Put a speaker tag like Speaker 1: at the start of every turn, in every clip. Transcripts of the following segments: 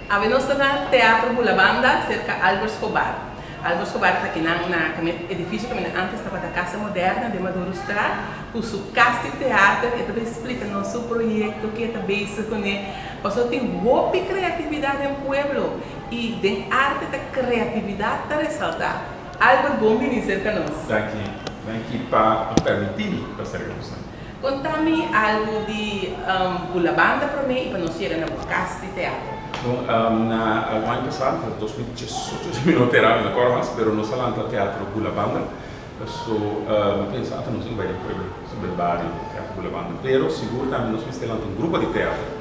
Speaker 1: Awe nos ta na Teatro Bulabanda serka Albert Escobar. Albert Escobar ta kinan na edifisio kaminda antes tabata Casa Moderna den Madurostraat ku su kas di teater. E ta bin splika nos su proyekto ke e ta bezig kuné pasobra tin hopi kreatividat den pueblo i den arte ta kreatividat ta resaltá. Albert, bon bini serka nos.
Speaker 2: Danki, danki pa permití mi pa serka boso.
Speaker 1: Konta mi algu di Bulabanda promé i pa nos yega na bo kas di teatro.
Speaker 2: Bon, na algun aña pasá, na 2018, si mi no ta erá, mi no kòrda mas, pero nos a lanta Teatro Bulabanda. So, mi pensa, ata nos tin ku bai den pueblo, nos tin ku bai bario, Teatro Bulabanda. Pero sigur tambe nos mester lanta un grupo di teatro.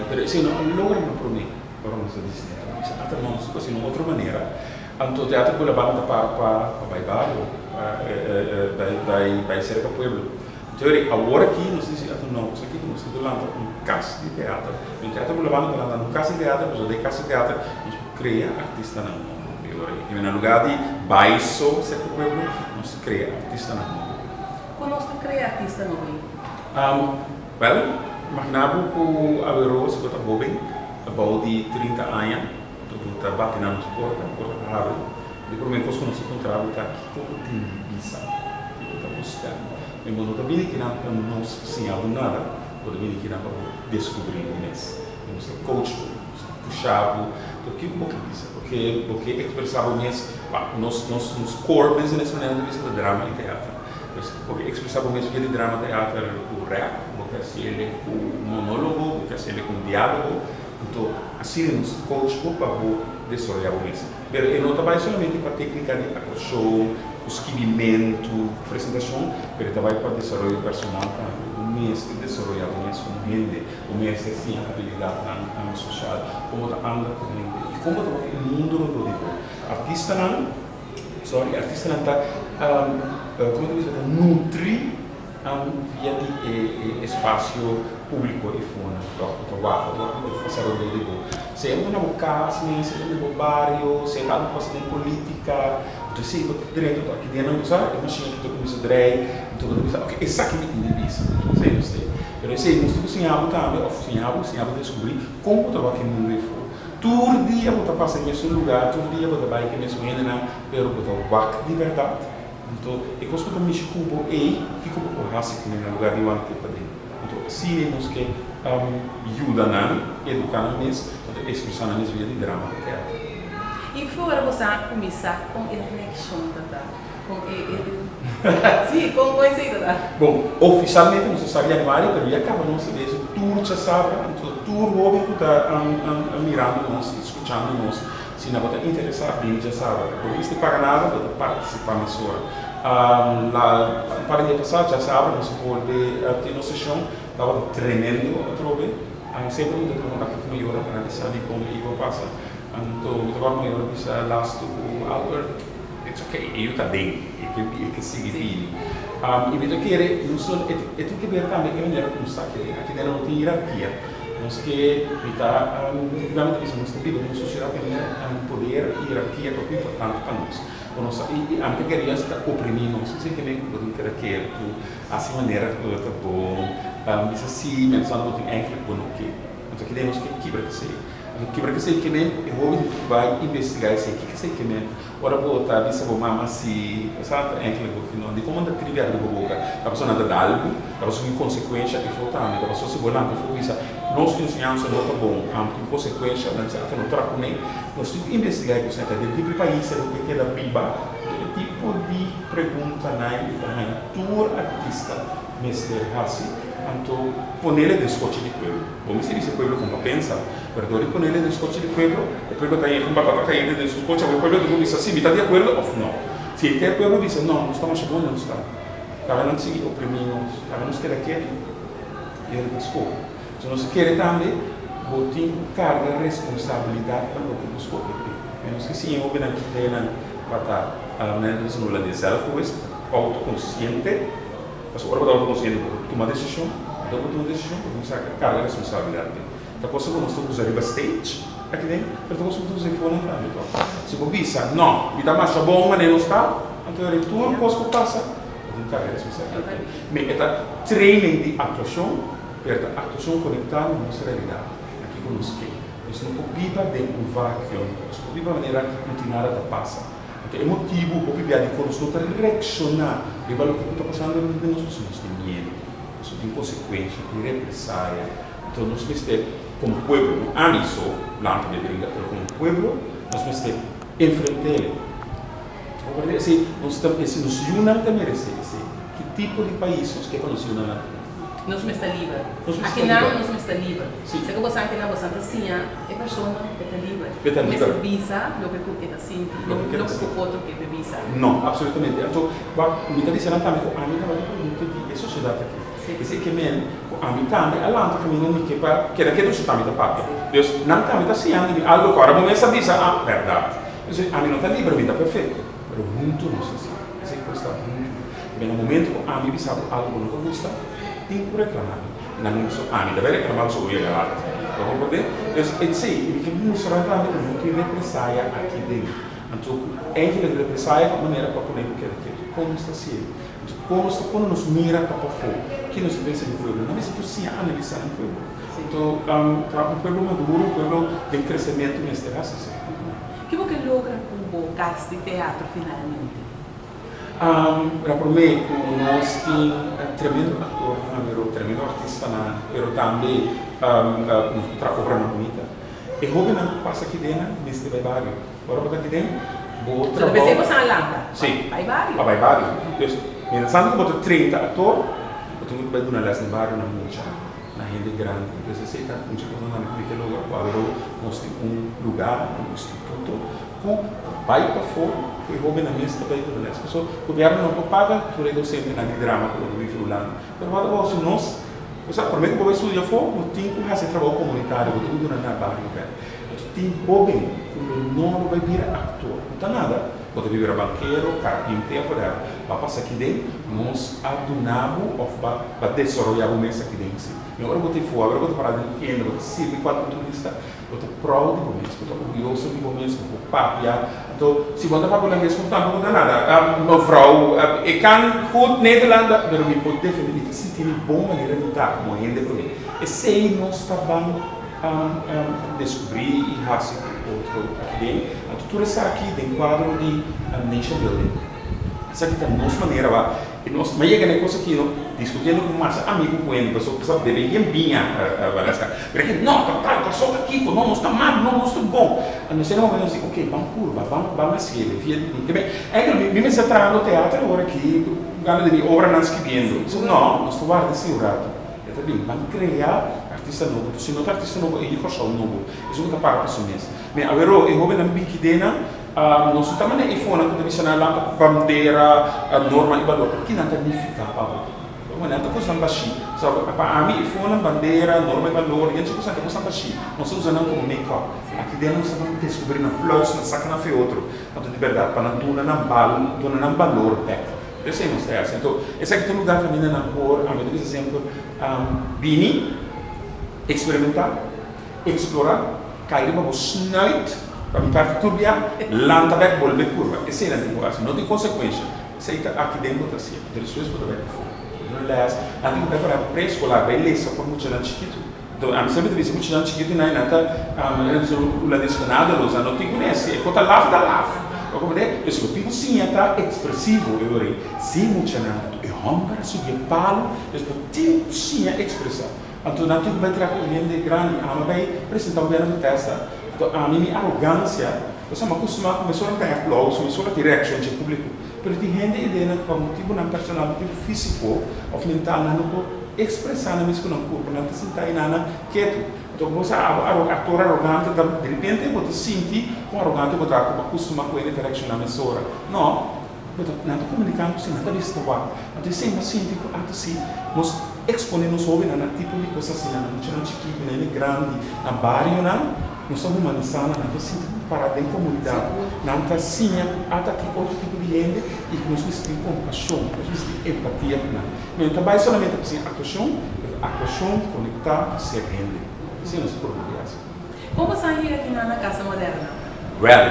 Speaker 2: Pero esei no a logra na promé, ora nos a disidí. Mi pensa, ata no, nos tin ku hasi un otro manera. Anto Teatro Bulabanda ta para pa bai bario, pa bai serka pueblo. Anto eri awor aki nos dici anto no, nos aki nos tin ku lanta un kas di teatro. Un Teatro Bulabanda ta lanta un kas di teatro pasobra den e kas di teatro nos por krea artistanan nobo. E ora ei na lugar di bai so serka pueblo nos ta krea artistanan nobo.
Speaker 1: Kon nos ta krea artista nobo ei?
Speaker 2: Wèl, imagina bo ku awe si bo ta hoben, abou di 30 aña. Anto bo ta bati na nos porta, porta ta habri. Di promé kos ku nos ta kontra bo ta, Kiko bo tin di bisa? Kiko ta bo stèm? Mi bo no ta bini kinan pa nos siña bo nada, bo ta bini kinan pa bo deskubrí bo mes. I nos ta coach bo, nos ta pusha bo. Anto kiko bo ke bisa? Bo ke bo ke ekspresá bo mes? Wak, nos nos nos core business manera nos ta bisa ta drama i teater. Pues bo ke ekspresá bo mes via di drama, teater ku rap, bo ke hasiel ku monólogo, bo ke hasiel ku un diálogo. Anto asina nos ta coach bo pa bo desaroya bo mes. Pero e no ta bai solamente pa tecnica di actuacion, cu skibimentu, cu presentacion, pero e ta bai pa desaroyo personal tambe. Bo mester desaroya bo mes como hende, bo mester siña habilidadnan social, con bo ta anda cu hende y con bo ta wak e mundo rondó di bo. Artistanan, sorry, artistanan ta, como ta bisa, ta nutri. Via di e espasio públiko i funa tòg bo ta wak bo ta wak pasa rondó di bo. Sea bo ta na bo kas mes, sea ta den bo bario, sea ta algu pasa den polítika, enton si bo ta drenta bo aki den nan bo sa e mashina aki ta kuminsá drei, enton bo ta bisa oke esaki mi tin di bisa, enton esei nos tin. Pero esei nos tin ku siña bo tambe òf siña bo, siña bo deskubrí kon bo ta wak e mundu ei for. Tur dia bo ta pasa e mesun lugá, tur dia bo ta bai ku e mesun hendenan, pero bo ta wak di bèrdat. Anto e kos ku ta mishi ku bo ei, kiko bo por hasi kuné na lugar di wanta paden? Anto asina nos ke yuda nan eduká nan mes, anto ekspresá nan mes via di drama ku teatro.
Speaker 1: I for bo sa kuminsá kon e reakshon ta ta? Kon e e si, kon kon esei ta ta?
Speaker 2: Bon, ofishalmente nos a sa januari, pero ya kaba nos ta desi tur djasabra, anto tur hoben ku ta mirando nos i skuchando nos, Si na bo ta interesá, bini djasabra. Bo no mester paga nada, bo ta partisipá mesora. La un par di dia pasá, djasabra, nos a bolbe tin nos seshon. Tabata tremendo atrobe. Semper mi ta tuma kontakto ku mayornan pa nan bisa mi kon e iba pasa. Anto mi ta wak mayor a bisa lastu ku Albert, it's okay, e yu ta den, e ke e ke sigui bini. I mi ta kere no solo e e tin ke ber tambe e manera ku nos ta aki den. Aki den no tin hierarkia. Nos ke mi ta mi ta bisa nos ta biba den un sosiedat kaminda poder i hierarkia ta hopi importante pa nos. Ku nos ta i ami ta kere juist ta oprimí nos. Esei ke men ku bo tin keda ketu, hasi manera ku ta bon, bisa sí mientras bo tin eigenlijk bo no ke. Anto kende nos ke kibra esei. Anto kibra esei ke men ku e hoben tin ku bai investigá esei. Kiko esei ke men? Ora bo ta bisa bo mama si bo sa ta enkele bo no di komo nan ta tribi ariba bo boka ta pasobra nan ta da algu ta pasobra tin konsekuensha i for tambe ta pasobra si bo lanta for bisa nos enseñansa no ta bon am tin konsekuensha nan bisa ata no traha kuné nos tin ku investigá e kosnan ta den tipo di pais bo ke keda biba e tipo di preguntanan i ta haña tur artista mester hasi anto ponele den skochi di pueblo bo mester bisa e pueblo kon pa pensa. Pero dor di ponele den skochi di pueblo, e pueblo ta yega un batata kayente den su skochi, awor e pueblo tin ku bisa si mi ta di akuerdo òf nò. Si henter pueblo bisa nò, nos ta masha bon nos ta. Laga nan sigui oprimí nos, laga nos keda ketu i el ta skohe. So nos ta kere tambe bo tin ku karga responsabilidat pa loke bo skohe p'e. Menos ke siña hobennan ki trae nan pa ta, nan ta bisa na hulandes, zelfbewust, autokonsiente. Pasobra ora bo ta autokonsiente bo por tuma desishon, ora bo tuma desishon bo tin ku sa karga responsabilidat p'e. Ta cosa cu nos ta usa riba stage aki den, pero ta cosa cu ta usa efonan tambe to. Si bo bisa, no, mi ta masha bon manera nos ta, anto e tur cos cu pasa, bo tin carga responsabilidad. Mi e ta training di actuacion, pero ta actuacion conecta na nos realidad, na kico nos ke. Nos no por biba den un vacuum, nos no por biba manera no tin nada ta pasa. Anto e motibu hopi bia dikon nos no ta reakshoná riba loke ku ta pasando rònt di nos pasobra nos tin miedu, pasobra tin konsekuensha, tin represaya. Anto nos mester komo pueblo, no ami so lanta mi bringa, pero komo pueblo nos mester enfrent'é. Bo esei nos ta mester, nos yunan ta meresé esei. Ki tipo di pais nos ke pa nos yunan lanta den?
Speaker 1: Nos mester liber. Akinan nos mester liber. Si. Seki bosan akinan bosan ta siña e persona ku e ta liber.
Speaker 2: E ta liber.
Speaker 1: Mester bisa loke ku e ta sinti, no loke ku otro ke pe bisa.
Speaker 2: No, absolutamente. Anto, wak, mi ta bisa nan tambe ku ami tabata produkto di e sosiedat aki.
Speaker 1: Si.
Speaker 2: Esei ke men ku ami tambe a lanta kaminda mi ke pa keda ketu su tambe ta papia.
Speaker 1: Si.
Speaker 2: Dus, nan tambe ta siñando mi algo ku ora bo mes a bisa, ah, bèrdat. Entonces, ami no ta liber, mi ta perfecto, pero hunto nos ta asina. Esei ku esta hunto. Pero na momento ku ami bisa bo algo bo no ta gusta, tin ku reclama mi. I na momento ku ami ta bai reclama bo, so bo yega laat. Bo comprende? Entonces, esei, mi ke mustra tambe ku no tin represaya aki den. Anto ku eigenlijk represaya ta un manera pa pone bo keda ketu. Kon nos ta hasié? Anto kon nos ta pone nos mira pa pafó? Ki nos ta pensa di pueblo? Nan mester por siña analisa nan pueblo. Anto, ta un pueblo maduro, un pueblo den kresementu mester hasi esei.
Speaker 1: Ki bo ke logra ku bo kas di teatro finalmente?
Speaker 2: La promé ku nos tin tremendo aktornan, pero tremendo artistanan, pero tambe nos por traha obranan bunita. E hóbennan ku pasa aki den nan mester bai bario. Ora bo ta aki den, bo
Speaker 1: So
Speaker 2: trabou.
Speaker 1: p'esei bo san lanta?
Speaker 2: Sí.
Speaker 1: Bai bario.
Speaker 2: Pa bai bario. Dus, mientras tanto ku bo ta 30 aktor, bo tin ku bai duna lès den bario na mucha. Na hende grandi. Entonces esey ta mucha cosa nan mi ke logra cu awero nos tin un lugar, un instituto cu ta bay pafo cu e hobennan mes ta bay duna les. Pasobra gobierno no por paga tur e docentenan di drama cu lo vivi Hulanda. Pero what about si nos, osea prome cu bo bay studia afo bo tin cu haci e trabao comunitario, bo tin cu duna na bario bek. Entonces tin hoben cu lo no lo bay bira actor, no ta nada. Bo ta bira bankero, karpinter of whatever. Bo a pasa aki den, nos a duna bo of bo a desaroya bo mes aki den si. Mi ora bo ta efo, ora bo ta para den tienda, bo ta sirbi kualke turista, bo ta proud di bo mes, bo ta orguyoso di bo mes, bo por papia. Anto, si bo no ta papia hulandes ku tampoco ta nada. Mevrouw, ik kan goed Nederland, pero mi por defende, mi ta sinti mi bon manera di ta komo hende prome. Esei nos ta ban. Descubrí y haci cu otro aki den. Anto tur esaki den cuadro di nation building. Esaki ta nos manera ba y nos a yega na e cos aki no discutiendo cu mas amigo cu hende pasobra bo sa debe yen biña Valeska pero aki no ta tal Corsou ta kiko no nos ta mal no nos ta bon anto esei na momento nos di ok ban purba ban ban haciele via di mi mi mester trahando teatro awor aki gana di mi obranan skibiendo no nos ta warda esei un rato. E ta bin, ban krea artista nobo. Si no ta artista nobo, e di Kòrsou nobo. Esun ku ta para pa su mes. Mi aweró e hóbennan biki den nan, nos no ta manda e fonan ku ta bisa nan lanta bandera, norma i balor. Kinan ta nifiká pa bo? Bo nan ta kosnan bashí. So, pa ami e fonan, bandera, norma i balor, yen su kosnan ta kosnan bashí. Nos ta usa nan komo make-up. Aki den nos ta ban deskubrí nan plùis, nan saka nan fe otro. Anto di bèrdat, pa nan duna nan bal, duna nan balor bèk. Esei nos ta hasi. Anto, esaki ta un lugar kaminda nan por, ami ta bisa semper, bini, eksperimentá, eksplorá, kai riba bo snuit, pa mi parti tur bia, lanta bèk, bolbe kurba. Esei nan tin ku hasi. No tin konsekuensha. Esei ta aki den bo ta hasié. Anto despues bo ta bai pafó. Bo duna lès. Nan tin ku bai para preeskolar, bai lesa pa muchanan chikitu. Anto, ami semper ta bisa muchanan chikitu nan, nan ta, nan ta bisa hulandes genadeloos, nan no tin ku nesi. E ku ta laf, ta laf. Bo komprende? Pues lo tin ku siña ta ekspresivo e ora ei. Si muchanan, anto e hòmber a subi e palu, pues bo tin ku siña ekspresá. Anto nan tin ku bai traha ku hende grandi. Ami a bai presentá un biaha na protesta. Anto ami mi arogansia, osea mi a kustumá ku mesora mi ta haña aplauso, mesora tin reakshon dje públiko. Pero tin hende ideanan ku pa motibunan personal, motibu físiko òf mental nan no por ekspresá nan mes ku nan kurpo, nan ta sinta ei nan ketu. Anto bo sa abo aro aktor arogante ta direpente bo ta sinti kon arogante bo ta ku bo a kustumá ku hende ta reakshoná mesora. No, bo ta nan ta komuniká ku si nan ta bisa ta wak. Anto esei bo a sinti ku ata si nos eksponé nos hóbennan na tipo di kos asina, na muchanan chikitu, na hende grandi, na barionan, nos ta humanisá nan, nan ta sinti ku ta para den komunidat, nan ta siña ku ata tin otro tipo di hende i ku nos mester tin kompashon, nos mester tin empatia ku nan. No ta bai solamente pa siña aktuashon, pero aktuashon konektá ku ser hende. Esei nos ta purba di hasi.
Speaker 1: Kon bo sa yega kinan na Casa Moderna?
Speaker 2: Wèl,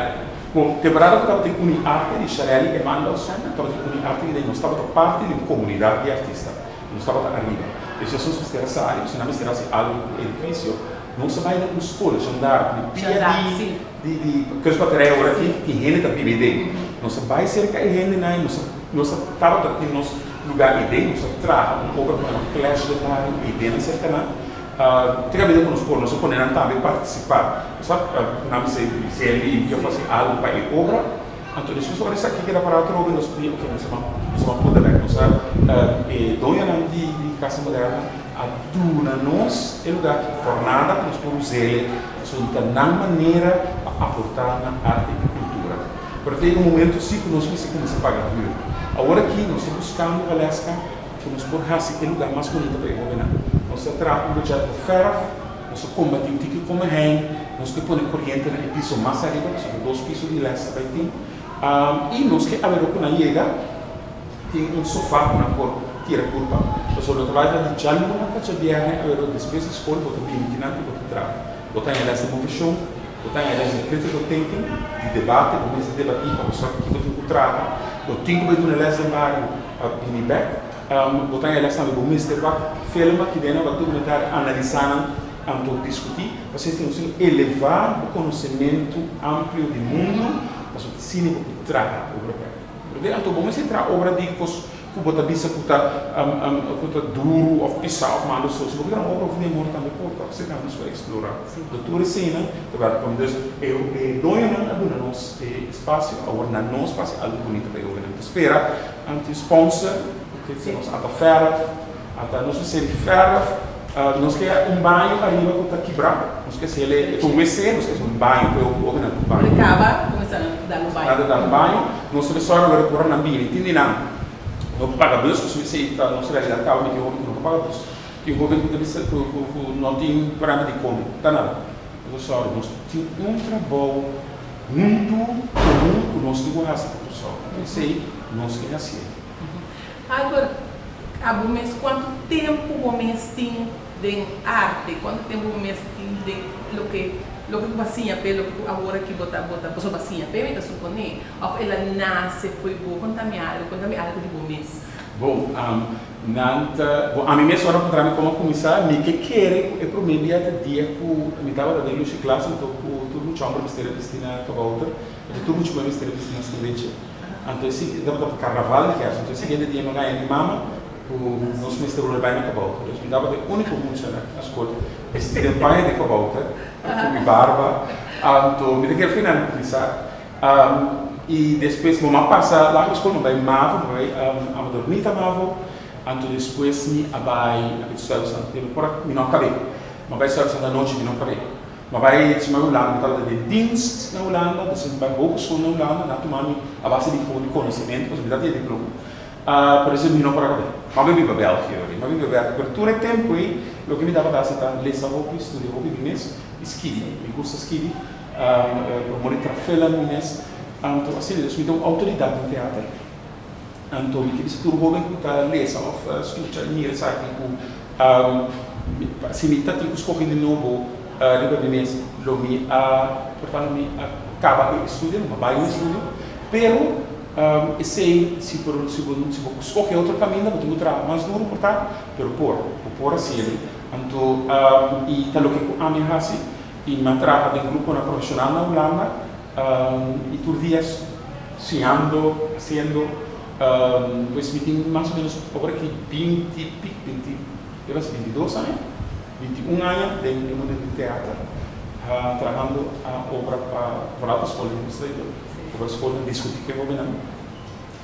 Speaker 2: ku temporada ku tabatin Uniarte di Sharelly Emanuelson, tabatin Uniarte i den nos tabata parti di un komunidat di artista. Nos tabata ariba. Esei nos mester a sali, pasobra nan mester a hasi algu ku e edifisio. Nos a bai na un skol, Jean d'Arc, di pia
Speaker 1: Jean d'Arc,
Speaker 2: di
Speaker 1: si.
Speaker 2: di Kustbatterij awor aki, tin hende ta biba den. Nos a bai serka e hendenan i nos a tabata tin nos lugá ei den, nos a traha un obra ku nan Clash den bario ei den serka nan. Te kaminda ku nos por, nos a pone nan tambe partisipá. Nos a nan bisa seli i hasi algu pa e obra. Anto despues ora esaki keda pará atrobe nos di oke nos a nos a pone bek. Nos a e doñonan di di Casa Moderna a duna nos e lugá aki por nada ku nos por us'é pasobra ta nan manera pa aportá na arte i kultura. Pero ta yega un momento si ku nos mester kuminsá paga hür. Awor aki nos ta buskando Valeska ku nos por hasi e lugá mas bunita pa e hóbennan. Nos ta traha un budget pa fèrf. Nos a kombatí un tiki kome hein, nos ke pone koriente na e piso mas ariba, pasobra dos piso di lès ta bai tin. I nos ke averó ku nan yega tin un sofá ku nan por tira kurpa. Pasobra lo ta bai ta di djaluna pa djabièrnè averó despues di skol bo ta bini kinan i bo ta traha. Bo ta haña lès di moveshon, bo ta haña lès di critical thinking, di debate, bo mester debatí pa bo sa kiko tin ku traha. Bo tin ku bai duna lès den bario pa bini bèk. Bo ta haya tambe bo mester wak film aki den nan, wak documentario, analisa nan, anto discuti, pasobra esei nos tin eleva bo conocemento amplio di mundo, pasobra ta asina bo por traha obra bek. Berdad? Anto bo mester traha obra di cos cu bo ta bisa cu ta cu ta duro of pisa of malo so, si bo ke traha un obra over di amor tambe por, ta esei tambe nos por explora. Do tur eseinan ta wèrt pa mi. Dus e doñonan a duna nos e espacio, awor na nos pa hasi algo bunito pa e hobennan. Ta spera. Anti sponsor, ku ke nos ata fèrf, ata nos mester di fèrf, nos ke un baño ariba ku ta kibrá, nos ke hasi el un wc, nos ke hasi un baño ku e hobennan por baña.
Speaker 1: Ora kaba, kuminsá dal un baño.
Speaker 2: Nan ta dal un baño, nos ta sòru wèr ku ora nan bini, tin di nan no por paga bus, pasobra esei ta nos realidat kaba, mi tin hoben ku no por paga bus, tin hoben ku ta bisa ku no tin parante di kome, ta nada. Nos ta sòru, nos tin un trabou huntu komun ku nos tin ku hasi pa Kòrsou. Esei nos ke hasié.
Speaker 1: Albert, abo mes kuantu tempu bo mes tin den arte? Kuantu tempu bo mes tin den loke loke ku bo a siña p'e, loke ku awor aki bo ta bo ta pasobra bo a siña p'e mi ta suponé. Òf el a nase fo'i bo? Konta mi algu, konta mi algu di bo mes.
Speaker 2: Bon, Nan ta, bo ami mes ora puntra mi como a cuminsa, mi ke kere cu e prome dia ta dia cu mi tabata den Lucia Klas anto cu tur mucha homber mester a bisti na kabouter, anto tur mucha muher mester a bisti na sneeuwwitje. Anto e si, tabata pa carnaval di kerst, anto e siguiente dia mi a gaña mi mama cu nos mester bolbe bay na kabouter. Dus mi tabata e unico mucha na scol bisti den paña di kabouter cu mi barba, anto mi ta kere fin nan cuminsa. I despues bo a pasa lagere skol, mi a bai mavo, mi a bai Amador Nita mavo, anto despues mi a bai Stuyvesant, mi por a, mi no a kab'é. Mi a bai Stuyvesant anochi, mi no a kab'é. Mi a bai si mi a bai Hulanda, mi tabata den dienst na Hulanda, despues mi bai hogeschool na Hulanda, nan a tuma mi a base di gewoon di konosementu, pasobra mi tabata tin e diploma. Por eso mi no por a kab'é. Mi a bai biba België ora ei, mi a biba België, pero tur e tempu ei loke mi tabata hasi ta lesa hopi, studia hopi mi mes i skibi. Mi gusta skibi. Por monitor film mi mes. Anto asina dus mi ta un autodidact den teater. Anto mi ke bisa tur hoben ku ta lesa of skucha i mira esaki ku si mi ta tin ku skohe di nobo riba mi mes lo mi a por tanto mi a kaba e estudio, mi a bai un estudio. Pero esei si por si bo si bo skohe otro kaminda bo tin ku traha mas duru por ta pero por bo por hasiel. Anto i ta loke ku ami a hasi. I mi a traha den gruponan profeshonal na Hulanda i tur dia siñando, hasiendo. Pues mi tin mas o menos awor aki binti i pik, binti, debe ser bintidos aña, bintiun aña den e mundo di teater, trahando obra pa, vooral pa skol den Oost-Leyte, obra skolnan, diskutí ku e hobennan.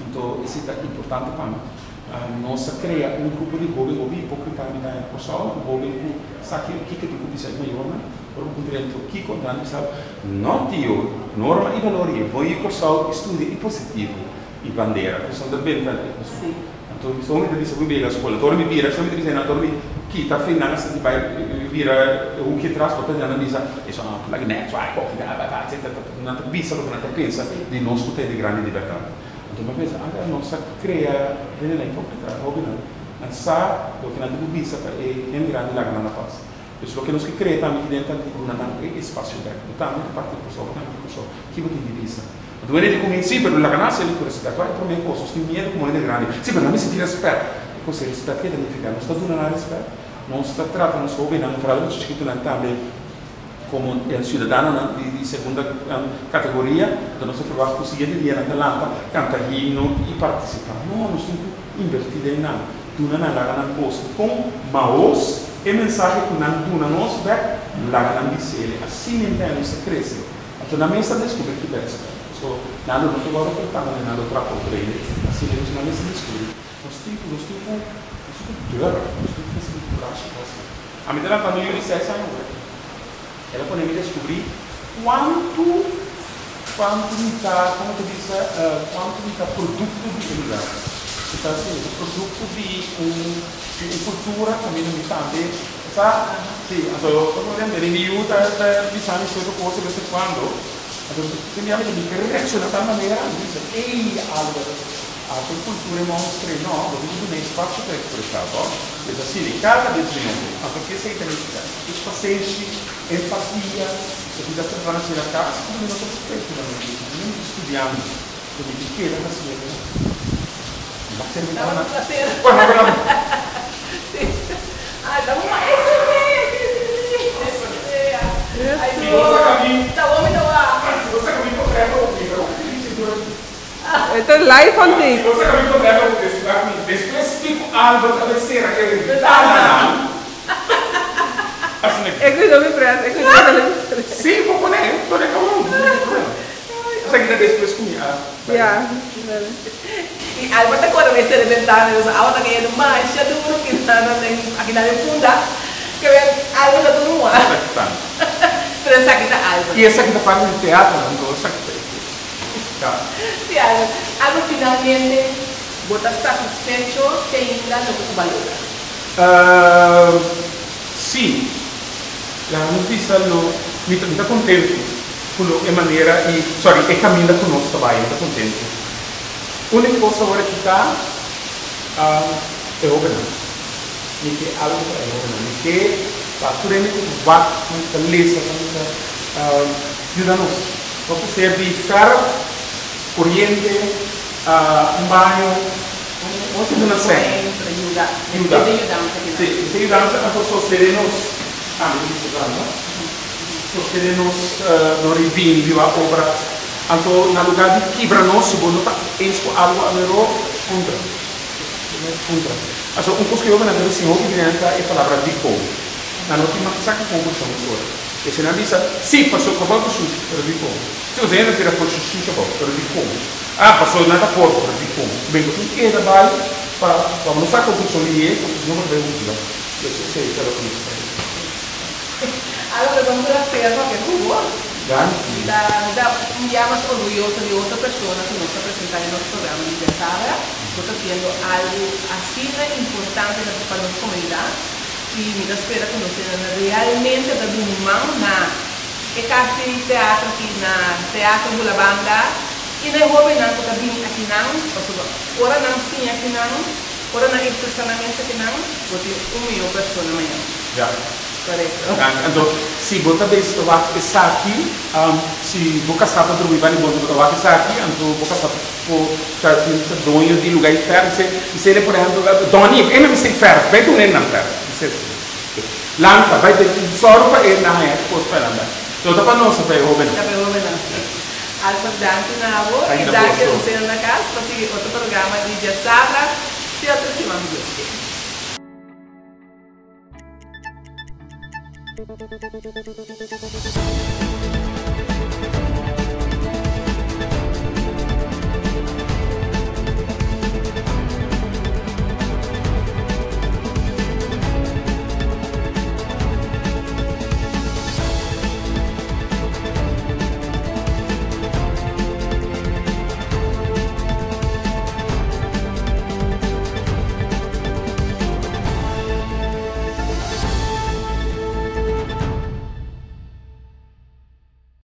Speaker 2: Anto esei ta importante pa mi. Nos a krea un grupo di hoben hopi hipókrita mi ta na Kòrsou, un hoben ku sa ki kiko tin ku bisa e mayornan. Ora bo puntra nan kiko, nan ta bisa, No tio, norma i balor i bon i Kòrsou i studia i positivo i bandera. Pues nan ta benta e kos. Anto mi ta bisa bo bira skol. Anto ora mi bira, mi ta bisa nan, anto ora mi kita fin nan a sinti bai bira e hoekje tras, bo ta nan bisa, Eso no ta laga nèt, so ai koki ta ta ta ta. Nan ta bisa loke nan ta pensa di nos ku ta hende grandi di bèrdat. Anto mi a pensa, Anda nos a krea hendenan hipókrita, hóbennan. Nan sa loke nan tin ku bisa pa e hende grandi laga nan na pas. Dus loke nos ke krea tambe ki den ta di duna nan e espasio bèk. Bo tambe ta parti di Kòrsou, bo tambe di Kòrsou. Ki bo tin di bisa? Anto hende di ku mi, Sí, pero laga nan hasi ku rèspèt. Wak e promé kos, nos tin miedu komo hende grandi. Sí, pero nan mester tin rèspèt. E kos e rèspèt ke ta nifiká? Nos ta duna nan rèspèt? Nos ta trata nos hóbennan, foral nos chikitunan tambe. Komo siudadanonan di segunda kategoria, anto nos ta ferwagt ku siguiente dia nan ta lanta, kanta himno i partisipá. No, nos tin ku invertí den nan, duna nan, laga nan gosa. Kon maos e mensahe ku nan duna nos bèk, laga nan bis'el. Asina henter nos ta krese. Anto nan mes ta deskubrí ki ta rèspèt. So, nan lo no ta wòrdu tratá manera nan lo trata otro hende. Asina nos nan mes ta deskubrí. Nos tin ku, nos tin ku, nos tin ku durf, nos tin ku hasi kurashi pa hasi. Ami ta lanta mi yu di seis aña wak. El a pone mi deskubrí kuantu, kuantu mi ta, komo ta bisa, kuantu mi ta produkto di e lugar. Mi ta asina, mi ta produkto di un, di un kultura kaminda mi tambe, sa? Sí, anto, por ejemplo, mi yu ta ta bisa mi sierto kos de bes en kuando, anto tin bia mi ta mi ke reakshoná tal manera, mi ta bisa, ey, Albert. Arte i kultura e mostra e no, bo tin ku duna espasio pa ekspresá bo. Es asina, i kada bes di nobo. Anto ke esei ta nifiká? Es pasenshi, empatia, esaki ta trata na sera kas, ku mi no ta perfekto na mi bida, mi no ta studiando, pero mi tin keda hasiendo. Mi bak terminá na. Bueno, bueno. Si bo saka mi, si bo saka mi potrèt bo mira,
Speaker 1: E ta live on tape.
Speaker 2: Nos a cabi problema cu despues mi despues di cu Albert a bay cera e ventananan asina
Speaker 1: E cuido mi pres, e cuido mi pres.
Speaker 2: Si, bo pone, pone cabrón, no tin problema. Esaki ta despues cu mi a bay.
Speaker 1: Ya, Y Albert ta corre bay cera e ventana, nos awa ta cayendo masha duro kinan den akinan den punda, ke wen Albert ta turua.
Speaker 2: Esaki ta.
Speaker 1: Pero esaki ta Albert.
Speaker 2: Y esaki ta parti di teatro, anto esaki ta e cos.
Speaker 1: Sí, Albert. Albert, finalmente bo ta satisfecho te ainda loke ku bo a logra?
Speaker 2: Sí. Laga nos bisa lo mi ta mi ta kontentu ku lo e manera i sorry e kaminda ku nos ta bai mi ta kontentu. Úniko kos awor aki ta e hóbennan. Mi ke algu pa e hóbennan. Mi ke pa tur hende ku wak ku ta lesa ku ta yuda nos. Bo por ser di fèrf, koriente, un baño, bo por duna sèn.
Speaker 1: Yuda.
Speaker 2: Yuda. Sí, mester yudansa anto sostene nos, tambe ta bisa klaro, no? Sostene nos no ribini riba obra. Anto na lugar di kibra nos, si bo no ta eens ku algu aweró, puntra. Puntra. Pasobra un kos ku yo manda risibi hopi di nan ta e palabra dikon. Nan no tin mas sa ki konklushon mesora. Esei nan bisa, Sí, paso kobal ta shushi, pero dikon? Sí, paso hende ta tira por shushi abou, pero dikon? Ah, paso nan ta porko, pero dikon? Ben, bo tin keda bai pa pa bo no sa konklushon di e, paso si no bo ta bai husga. Pues esei ta loke mi ta pensa.
Speaker 1: Algo ta un placer papia ku bo.
Speaker 2: Danki.
Speaker 1: Mi ta mi ta un bia mas orguyoso di otro persona ku nos ta presenta den nos programa di Djasabra. Bo ta haciendo algo asina importante pa nos comunidad. I mi ta spera ku nos hendenan realmente ta duna un man na e kas di teatro aki, na Teatro Bulabanda i na e hóbennan ku ta bini akinan, pasobra ora nan siña akinan, ora nan ekspresá nan mes akinan, bo tin un mihó persona mañan.
Speaker 2: Ya.
Speaker 1: Korekto.
Speaker 2: Danki. Anto, si bo ta bes ta wak esaki, si bo kasá ta drumi bani bon, bo ta wak esaki, anto bo kasá ta por ta tin ta doño di lugá i fèrf, bis'é, bis'é por ehèmpel, Dòni, e no mester fèrf, bai duna e nan fèrf, bis'é asina. Lanta, bai den, sòru pa e nan haña kos pa e nan bai. No ta pa nos, ta pa e hóbennan.
Speaker 1: Ta pa e hóbennan, sí. Alfred, danki na abo i danki a usted na kas pa sigui otro programa di Djasabra te otro siman, Dios ke.